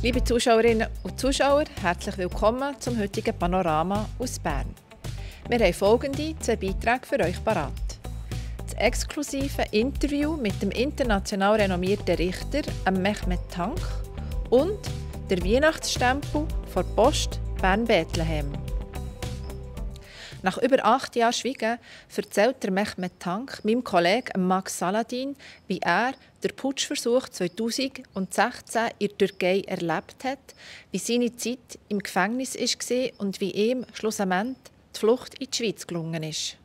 Liebe Zuschauerinnen und Zuschauer, herzlich willkommen zum heutigen Panorama aus Bern. Wir haben folgende 2 Beiträge für euch parat. Das exklusive Interview mit dem international renommierten Richter Mehmet Tank und der Weihnachtsstempel von Post Bern-Bethlehem. Nach über 8 Jahren Schweigen erzählt der Mehmet Tank meinem Kollegen Max Saladin, wie er den Putschversuch 2016 in der Türkei erlebt hat, wie seine Zeit im Gefängnis war und wie ihm schlussendlich die Flucht in die Schweiz gelungen ist.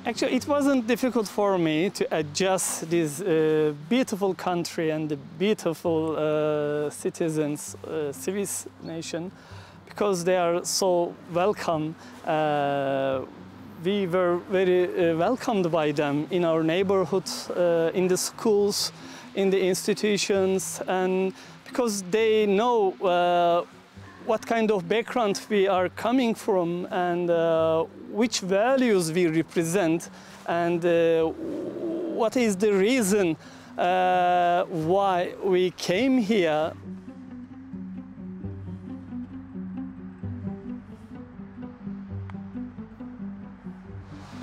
Actually, it wasn't difficult for me to adjust this beautiful country and the beautiful citizens, civis nation, because they are so welcome. We were very welcomed by them in our neighborhood, in the schools, in the institutions, and because they know what kind of background we are coming from and which values we represent and what is the reason why we came here.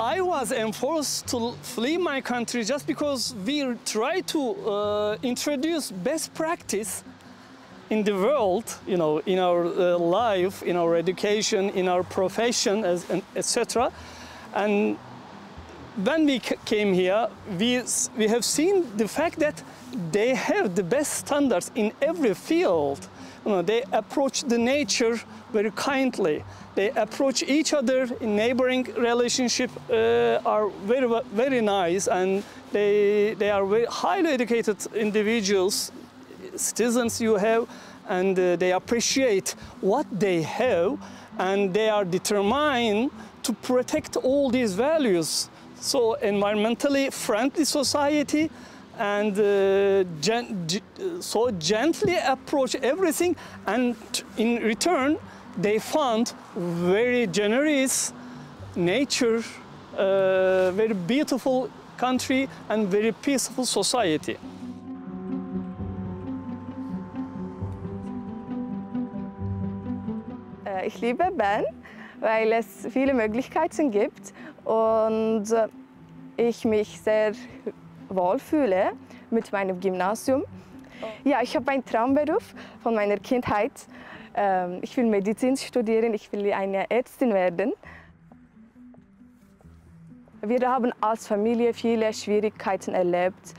I was enforced to flee my country just because we try to introduce best practice in the world, you know, in our life, in our education, in our profession, etc. And when we came here, we have seen the fact that they have the best standards in every field. You know, they approach the nature very kindly. They approach each other in neighboring relationship are very nice, and they are very highly educated individuals. Citizens you have, and they appreciate what they have, and they are determined to protect all these values. So environmentally friendly society, and so gently approach everything, and in return they found very generous nature, very beautiful country and very peaceful society. Ich liebe Bern, weil es viele Möglichkeiten gibt und ich mich sehr wohlfühle mit meinem Gymnasium. Ja, ich habe einen Traumberuf von meiner Kindheit. Ich will Medizin studieren, ich will eine Ärztin werden. Wir haben als Familie viele Schwierigkeiten erlebt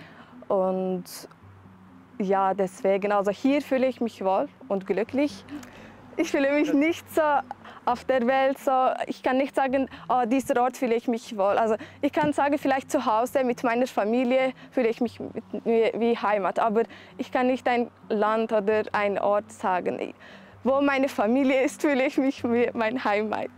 und ja, deswegen, also hier fühle ich mich wohl und glücklich. Ich fühle mich nicht so auf der Welt, so, ich kann nicht sagen, oh, dieser Ort fühle ich mich wohl. Also ich kann sagen, vielleicht zu Hause mit meiner Familie fühle ich mich wie Heimat, aber ich kann nicht ein Land oder ein Ort sagen. Wo meine Familie ist, fühle ich mich wie meine Heimat.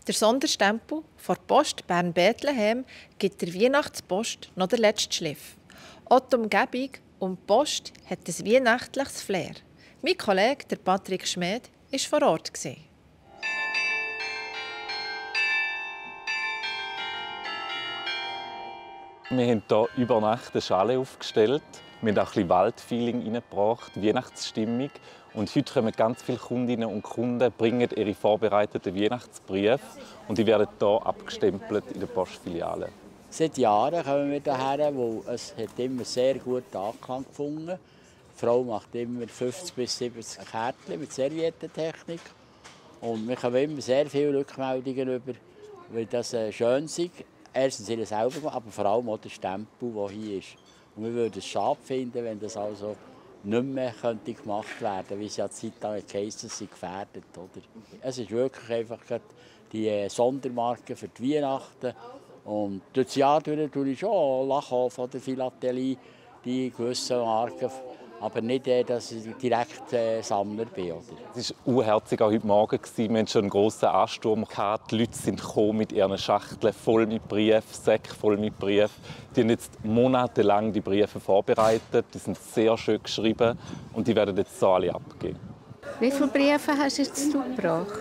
Der Sonderstempel von Post Bern-Bethlehem gibt der Weihnachtspost noch den letzten Schliff. Auch die Umgebung um die Post hat ein weihnachtliches Flair. Mein Kollege, der Patrick Schmed, war vor Ort. Wir haben hier über Nacht eine Schale aufgestellt. Wir haben auch ein bisschen Waldfeeling reingebracht, Weihnachtsstimmung. Und heute kommen ganz viele Kundinnen und Kunden, bringen ihre vorbereiteten Weihnachtsbriefe und die werden hier abgestempelt in der Postfiliale. Seit Jahren kommen wir hierher, weil es hat immer sehr gut Anklang gefunden. Die Frau macht immer 50 bis 70 Kärtchen mit Serviettentechnik. Und wir haben immer sehr viele Rückmeldungen über, weil das schön ist. Erstens sie selber gemacht, aber vor allem auch der Stempel, der hier ist. Und wir würden es schade finden, wenn das also nicht mehr gemacht werden könnte, wie es ja Zeit lang geheißen, sie gefährdet. Oder? Es ist wirklich einfach die Sondermarke für die Weihnachten. Und durch das Jahr tue ich schon lachen von der Philatelie, die gewissen Marken aber nicht, dass ich direkt Sammler bin. Oder? Es war unherzig auch heute Morgen. Wir hatten schon einen grossen Ansturm. Die Leute sind gekommen mit ihren Schachteln voll mit Briefen, Säcken voll mit Briefen. Die haben jetzt monatelang die Briefe vorbereitet. Die sind sehr schön geschrieben und die werden jetzt so alle abgegeben. Wie viele Briefe hast du jetzt gebracht?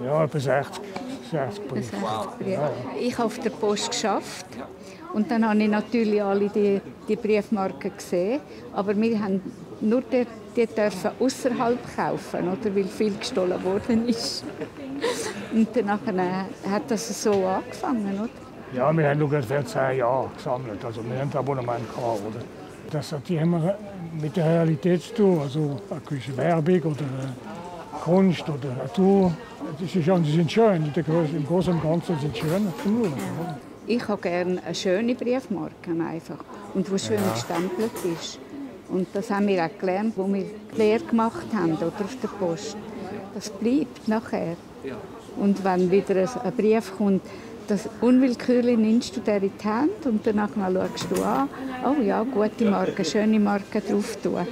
Ja, etwa 60 Briefe. Ja. Ich habe auf der Post geschafft. Und dann habe ich natürlich alle die Briefmarken gesehen. Aber wir haben nur die dürfen außerhalb kaufen, oder? Weil viel gestohlen worden ist. Und dann hat das so angefangen, oder? Ja, wir haben ungefähr 10 Jahre gesammelt. Also wir haben ein Abonnement gehabt, oder? Das hat immer mit der Realität zu tun. Also eine gewisse Werbung oder Kunst oder Natur. Die sind schön. Im Großen und Ganzen sind sie schön. Ich habe gerne eine schöne Briefmarke einfach. Und die schön gestempelt ist. Und das haben wir auch gelernt, wo wir die Lehre gemacht haben oder auf der Post. Das bleibt nachher. Und wenn wieder ein Brief kommt, das unwillkürlich nimmst du den in die Hand und danach schaust du an, oh ja, gute Marke, schöne Marke drauf tun.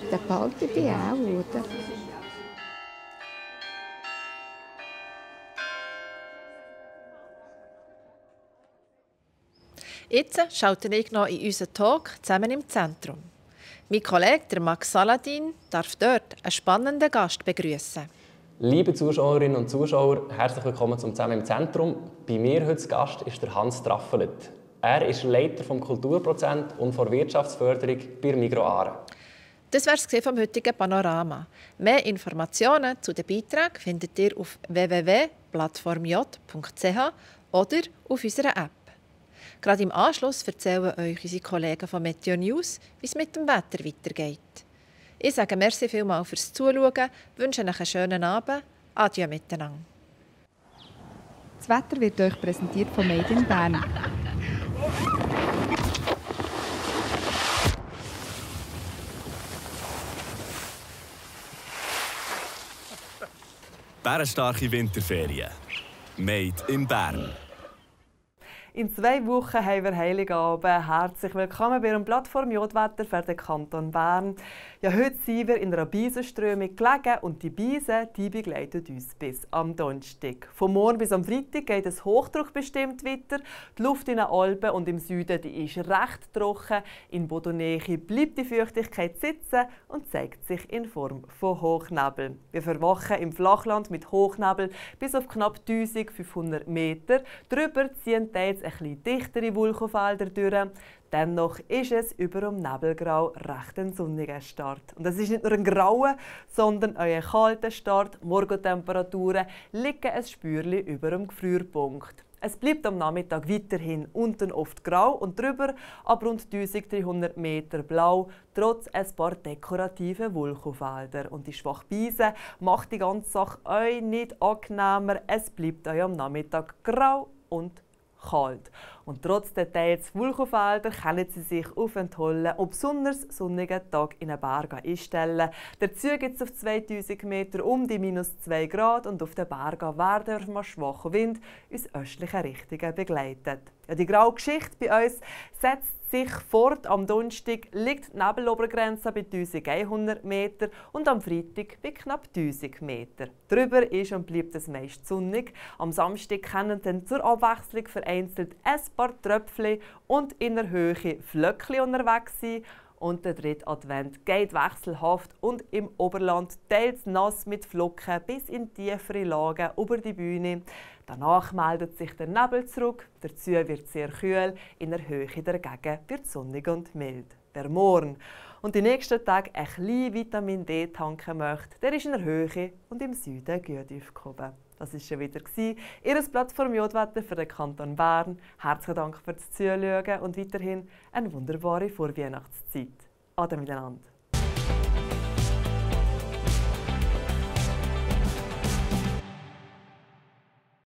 Dann behalte ich die auch, oder? Jetzt schaute ich noch in unseren Talk «Zusammen im Zentrum». Mein Kollege, der Max Saladin, darf dort einen spannenden Gast begrüßen. Liebe Zuschauerinnen und Zuschauer, herzlich willkommen zum «Zusammen im Zentrum». Bei mir heute Gast ist der Hans Traffelet. Er ist Leiter vom Kulturprozent und der Wirtschaftsförderung bei Migros Aare. Das war es vom heutigen Panorama. Mehr Informationen zu den Beiträgen findet ihr auf www.plattformj.ch oder auf unserer App. Gerade im Anschluss erzählen euch unsere Kollegen von Meteo News, wie es mit dem Wetter weitergeht. Ich sage merci vielmals fürs Zuschauen, wünsche euch einen schönen Abend. Adieu miteinander. Das Wetter wird euch präsentiert von Made in Bern. Bärenstarke Winterferien. Made in Bern. In 2 Wochen haben wir Heiligabend. Herzlich willkommen bei Ihrem Plattform Jodwetter für den Kanton Bern. Ja, heute sind wir in einer Beisenströmung gelegen und die Beisen die begleiten uns bis am Donnerstag. Von morgen bis am Freitag geht es hochdruckbestimmt weiter. Die Luft in den Alpen und im Süden die ist recht trocken. In Bodonnähe bleibt die Feuchtigkeit sitzen und zeigt sich in Form von Hochnebel. Wir verwachen im Flachland mit Hochnebel bis auf knapp 1500 Meter. Darüber ziehen teils ein bisschen dichtere Wolkenfelder durch. Dennoch ist es über dem Nebelgrau recht ein sonniger Start. Und es ist nicht nur ein grauer, sondern auch ein kalter Start. Morgentemperaturen liegen ein Spürchen über dem Gefrierpunkt. Es bleibt am Nachmittag weiterhin unten oft grau und drüber ab rund 1300 Meter blau, trotz ein paar dekorative Wolkenfelder. Und die schwache Beise macht die ganze Sache euch nicht angenehmer. Es bleibt euch am Nachmittag grau und kalt. Und trotz der teils Wolkenfelder können Sie sich auf einen tollen und besonders sonnigen Tag in den Bergen einstellen. Dazu gibt es auf 2000 Meter um die -2 Grad und auf den Bergen werden wir vom schwachen Wind aus östlichen Richtungen begleitet. Ja, die graue Geschichte bei uns setzt sich fort. Am Donnerstag liegt die Nebelobergrenze bei 1100 Meter und am Freitag bei knapp 1000 Meter. Darüber ist und bleibt es meist sonnig. Am Samstag können dann zur Abwechslung vereinzelt ein paar Tröpfchen und in der Höhe Flöckchen unterwegs sein. Und der dritte Advent geht wechselhaft und im Oberland teils nass mit Flocken bis in tiefere Lagen über die Bühne. Danach meldet sich der Nebel zurück, dazu wird es sehr kühl, in der Höhe dagegen wird es sonnig und mild. Wer morgen und die nächsten Tage ein bisschen Vitamin D tanken möchte, der ist in der Höhe und im Süden gut aufgehoben. Das war schon wieder Ihr Plattform Jodwetter für den Kanton Bern. Herzlichen Dank fürs Zuschauen und weiterhin eine wunderbare Vorweihnachtszeit. Ade miteinander.